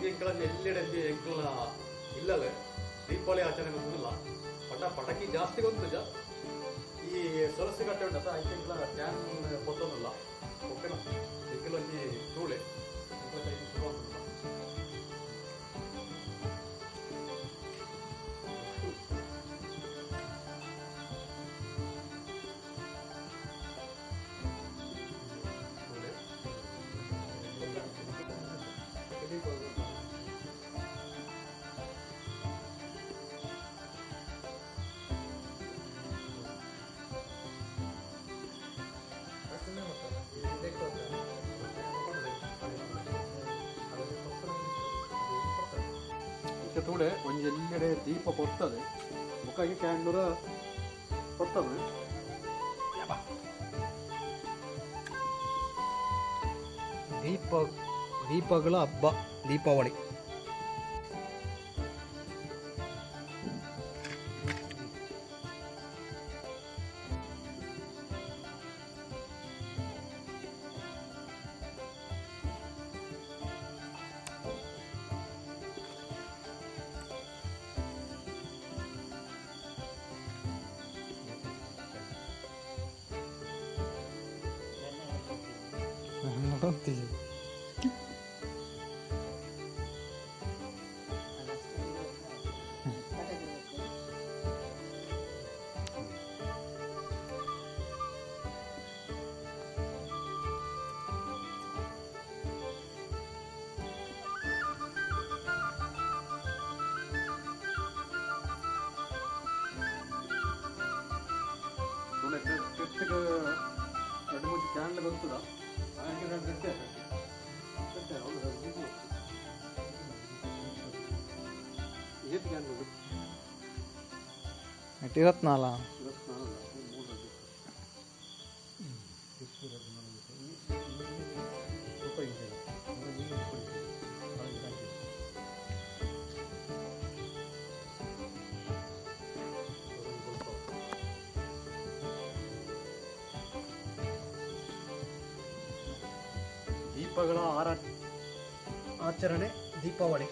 ಎಂಕಲ ಎಲ್ಲೆಡೆ ಎಂಕಲ್ನ ಇಲ್ಲಲ್ಲ ದೀಪಾವಳಿ ಆಚರಣೆ ಗೊತ್ತಿಲ್ಲ. ಪಟ ಪಟಕಿ ಜಾಸ್ತಿ ಗೊತ್ತುಜ. ಈ ಸೊಲಸು ಕಟ್ಟೆ ಉಂಟದ ಐತೆ ಎಂಕಲ can ಪೊತ್ತೊಂದಿಲ್ಲ. ಓಕೆನಾ? ಎಂಕಲೊಂಜಿ ತೂಳೆ ಎಂಕಲ ಕೈ ಶುರು ಆಗ್ತದಲ್ಲ. ಇತ್ತೆ ತೂಡೆ ಒಂಜಿ ಎಲ್ಲೆಡೆ ದೀಪ ಪೊರ್ತದೆ. ಬೊಕ್ಕಾಗಿ ಕ್ಯಾಂಡೂರ ಪೊರ್ತದೆ. ದೀಪ ದೀಪಗಳ ಹಬ್ಬ ದೀಪಾವಳಿ. ತೂಲೆ ತಿರ್ತಗ ಎರಡು ಮೂಜಿ ಕ್ಯಾಂಡ್ಲ್ ಗೊತ್ತದ. ಹಾಗೆ ಎರಡು ಗಂಟೆ ಗಂಟೆ ಹೌದು, ಎರಡು ಮೂಜಿ ಏತ್ ಕ್ಯಾಂಡ್ಲ್? ಇರತ್ನಾಲ. ಇವತ್ತು ಮೂರು. ದೀಪಗಳ ಆರಾ ಆಚರಣೆ ದೀಪಾವಳಿ.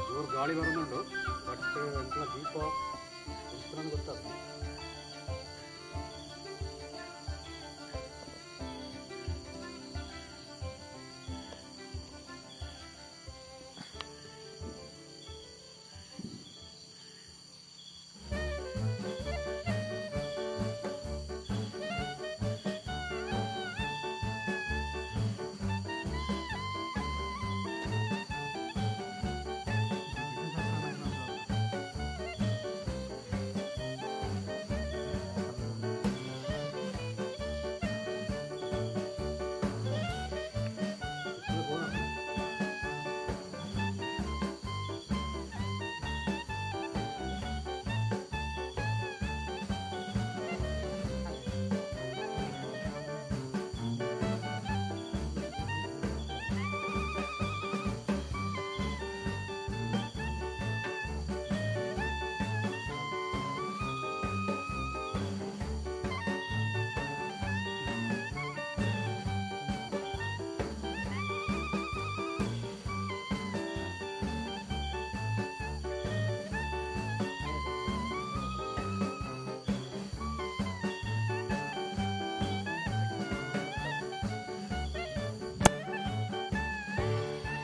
ಜೋರು ಗಾಳಿ ಬರೋದುಂಟು, ಬಟ್ ಎಂಕಲ ದೀಪ ಗೊತ್ತಾಗ್ತದೆ.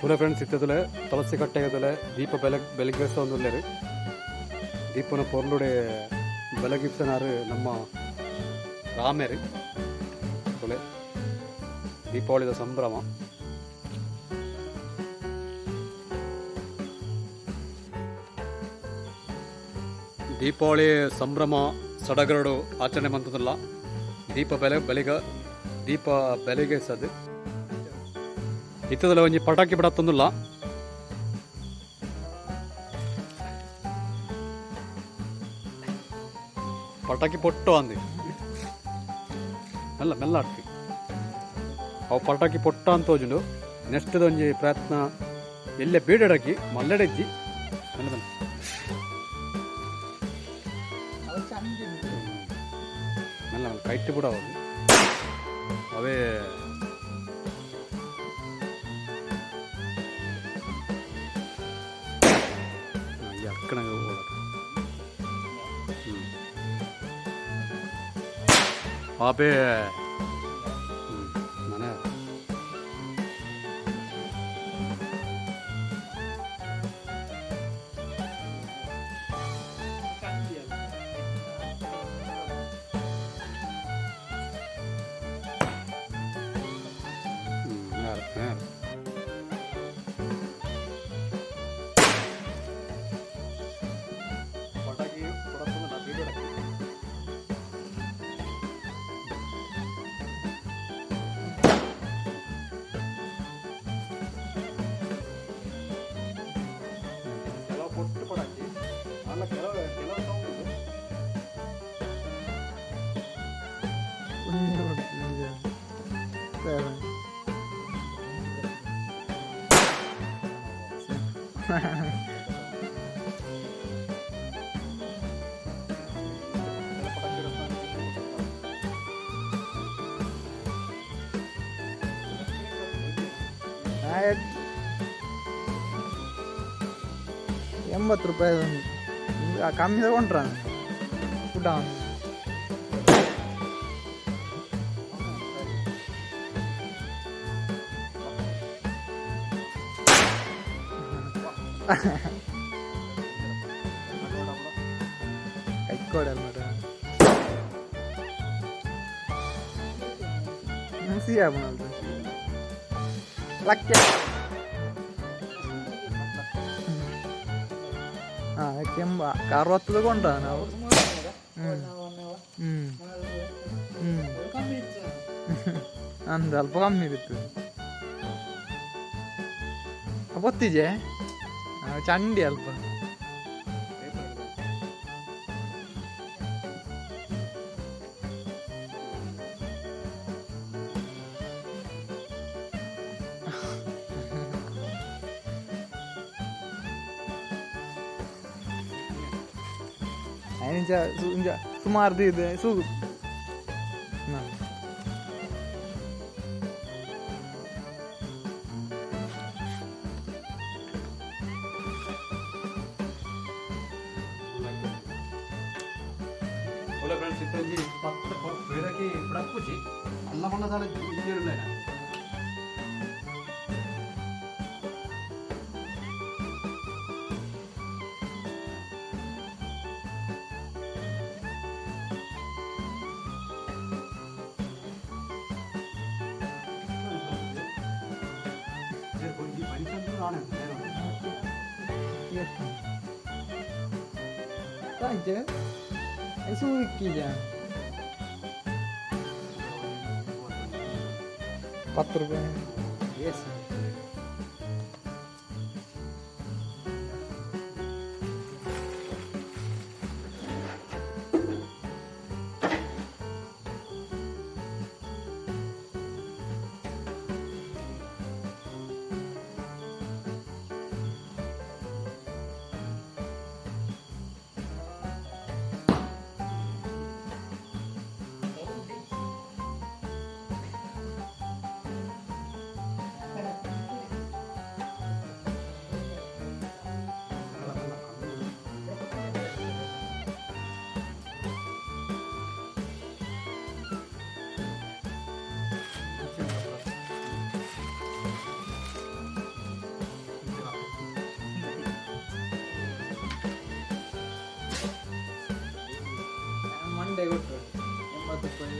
ತುಲೆ ಫ್ರೆಂಡ್ಸ್, ಇತ್ತದಲೆ ತುಳಸಿ ಕಟ್ಟೆಗದಲೆ ದೀಪ ಬೆಳಗ್ ಬೆಳಗಿಸೊಂದುಲ್ಲೆರ್. ದೀಪನ ಪೊರ್ಲುಡೆ ಬೆಳಗಿಸನಾರು ನಮ್ಮ ರಾಮೆರ್. ತುಲೆ, ದೀಪಾವಳಿದ ಸಂಭ್ರಮ. ದೀಪಾವಳಿ ಸಂಭ್ರಮ ಸಡಗರಡು ಆಚರಣೆ ಮಂತದಲ್ಲ. ದೀಪ ಬೆಲೆ ಬೆಳಿಗ ದೀಪ ಬೆಳಗಿಸದು. ಇತ್ತದಲ್ಲ ಒಂಜಿ ಪಟಾಕಿ ಬಿಡತ್ತೊಂದುಲ್ಲ. ಪಟಾಕಿ ಪೊಟ್ಟು ಅಂದು ಮೆಲ್ಲ ಮೆಲ್ಲ ಆಡ್ತಿ. ಅವು ಪಟಾಕಿ ಪೊಟ್ಟ ಅಂತ ತೋಜುಂಡು. ನೆಕ್ಸ್ಟ್ ಒಂಜಿ ಪ್ರಯತ್ನ. ಎಲ್ಲೆ ಬೀಡಡಕ್ಕಿ ಮಲ್ಲಡೆಜ್ಜಿ, ಮೆಲ್ಲ ಮೆಲ್ಲ ಮೆಲ್ಲ ಮೆಲ್ಲ ಕೈಟ್ ಬಿಡ ಅವು ಅವೇ. ಈ ಅಕ್ಕಣಗ ಓಡೋದು. ಪಾಪೆ. ನಾನೇ. ಯಾರು ಯಾರು? ಪಟಾಕಿ ಕೊಡತ್ತಂದ್ರೆ ಬೀಡೋಡಕ್ಕೆ. ಕೆಲವು ಪೊಟ್ಟು ಪಟಾಕಿ ಅಲ್ಲ, ಕೆಲವು ಕೆಲವು ಸೌಂಡ್ ಇದೆ. 7. ಕೆಲವು ಪಟಾಕಿ ಇರುತ್ತೆ. 80 ರೂಪಾಯಿ ಒಂದು ಕಮ್ಮಿ ತಗೊಂಡ್ರ ಊಟ. ಕೈಕೊಡಲ್ಲ ಮರ ಸಿಹಿ ಆಪುಂಡು ಲಕ್ಕೆ. ಹಾಂ, ಕೆಂಬ 60 ತಗೊಂಡ್ರ ನಾವು. ಹ್ಞೂ ಹ್ಞೂ ಹ್ಞೂ ಅಂದ ಅಲ್ಪ ಕಮ್ಮಿ ಇತ್ತು. ಗೊತ್ತಿಜೆ ಚಂಡಿ ಅಲ್ಪ. ಇಂಚ ಇಂಚ ಸುಮಾರು ಇದೆ ಸೂ. ಒಳ್ಳೆ ಫ್ರೆಂಡ್ಸ್, ಇತ್ತೊಂಜಿ 10 ಬೇಡಕ್ಕೆ ಬಿಡಪ್ಪುಜಿ ಅಲ್ಲ ಮಲ್ಲ ಇಂಜಿಲ್ಲ. Sanki ಸೂರಿಕ್ಕಿಜ. 10 ರೂಪಾಯಿ. ಎಸ್. ಎಡ್ಡೆ ಕೊಟ್ಟರು 80 ರೂಪಾಯಿ.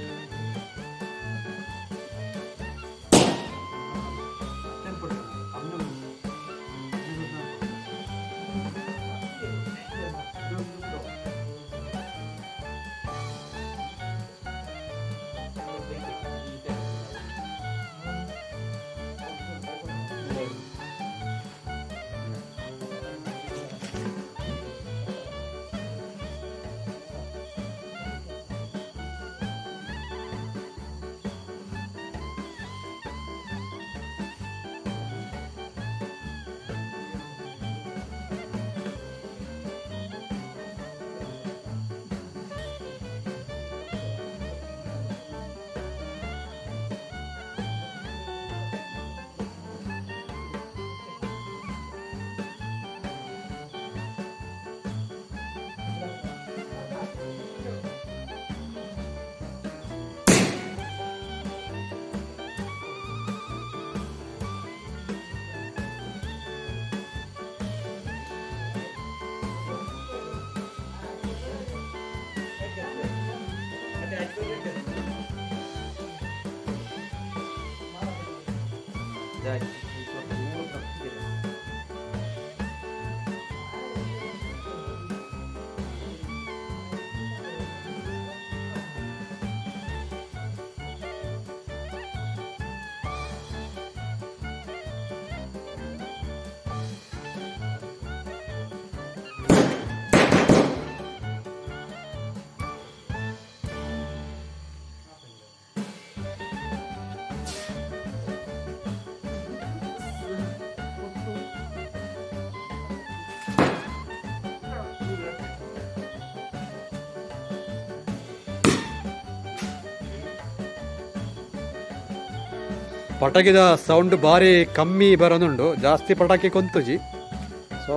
ಪಟಾಕಿದ ಸೌಂಡ್ ಭಾರಿ ಕಮ್ಮಿ ಬರೋದುಂಡು, ಜಾಸ್ತಿ ಪಟಾಕಿ ಕೊಂತುಜಿ. ಸೊ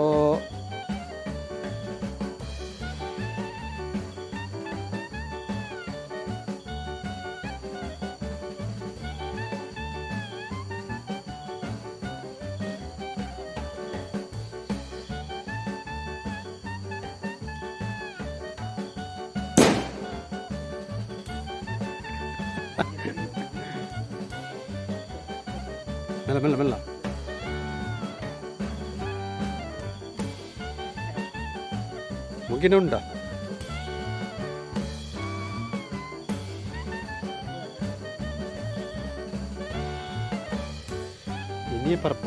ಮೆಲ್ಲ ಮೆಲ್ಲ ಮೆಲ್ಲ. ಮುಗಿನ ಉಂಡ. ಇನಿ ಪರ್ಪ.